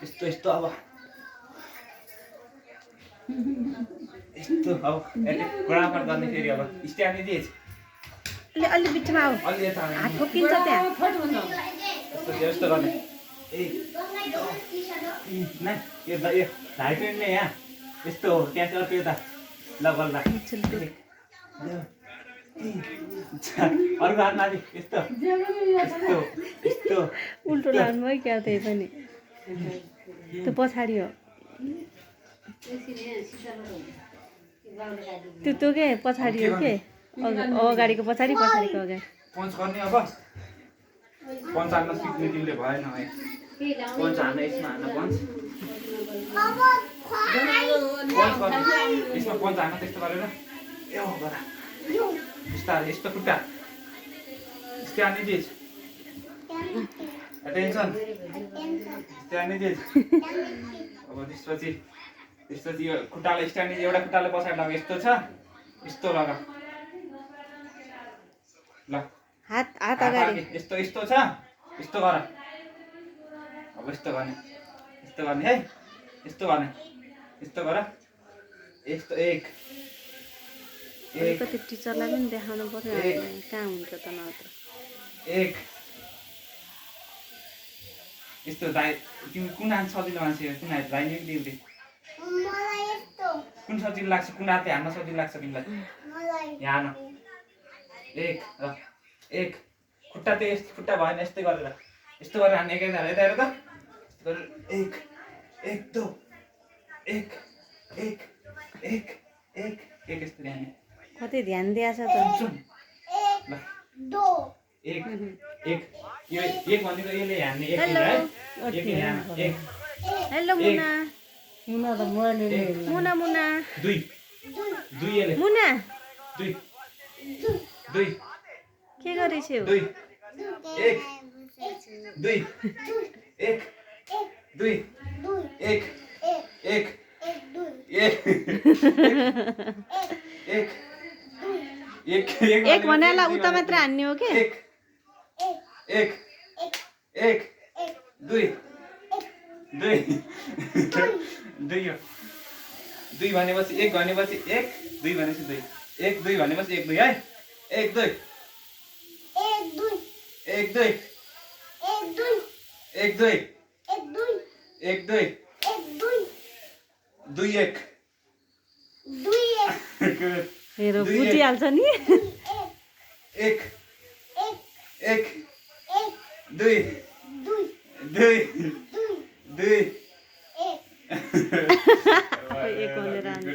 यस्तो यस्तो अब यस्तो अब बराबर गर्ने फेरि अब स्ट्यान्ड दिएछ अलि बिचमा आऊ अलि यता हात ठोकिन्छ त्यहाँ यस्तो यस्तो गर्ने ए न यो लाइट नै यहाँ यस्तो हो त्यहाँ चाहिँ अर्को यता ल गल्ला अर्को हात माथि यस्तो यस्तो यस्तो उल्टो लानु भयो क्या त्यही पनि त्यो पछाडि हो त्यो के पछाडि हो के अगाडिको पछाडि पछाडिको अगाडि पञ्च गर्ने अब पञ्च हान्न सिक्ने तिमीले भएन है पञ्च हान्न यसमा हान्न पञ्च गर्ने यसमा पञ्च हान्न त्यस्तो गरेर ए हो गर बिस्तारै यस्तो खुट्टा स्ट्यान्ड दिएछ एटेन्सन स्ट्यान्ड दिएछ अब त्यसपछि यो खुट्टाले स्ट्यान्ड एउटा खुट्टाले पछाडि लग यस्तो छ यस्तो लगा ल हात हात अगाडि यस्तो यस्तो छ यस्तो गर अब यस्तो गर्ने है यस्तो गर्ने यस्तो गर यस्तो एक अलिकति टिचरलाई पनि देखाउनु पर्यो कहाँ हुन्छ त नत्र एक यस्तो दाइ तिमी कुन हात सजिलो मान्छे कुन हात दाइ नै दिउँदै कुन सजिलो लाग्छ कुन हातले हान्न सजिलो लाग्छ तिमीलाई यहाँ हान एक र एक खुट्टा त्यही यस्तो खुट्टा भएन यस्तै गरेर यस्तो गरेर हान्ने एकै यता हेर त एक एक दो एक एक एक एक एक यस्तो हान्ने कति ध्यान दिएछ त ल एक एक यो एक भनेको यसले हान्ने एक हेलो एक यहाँ एक हेलो मुना मुना मुना दुई दुई यसले मुना दुई दुई के गरेछौ दुई एक दुई एक दुई एक एक एक एक एक एक भनेला उता मात्र हान्ने हो के एक एक एक दुई दुई दुई हो दुई भनेपछि एक भनेपछि एक दुई भनेपछि दुई एक दुई भनेपछि एक दुई है एक दुई एक दुई एक दुई एक दुई दुई एक हेरो बुझिहाल्छ नि एक एक दुई दुई दुई एक भनेर हान्छ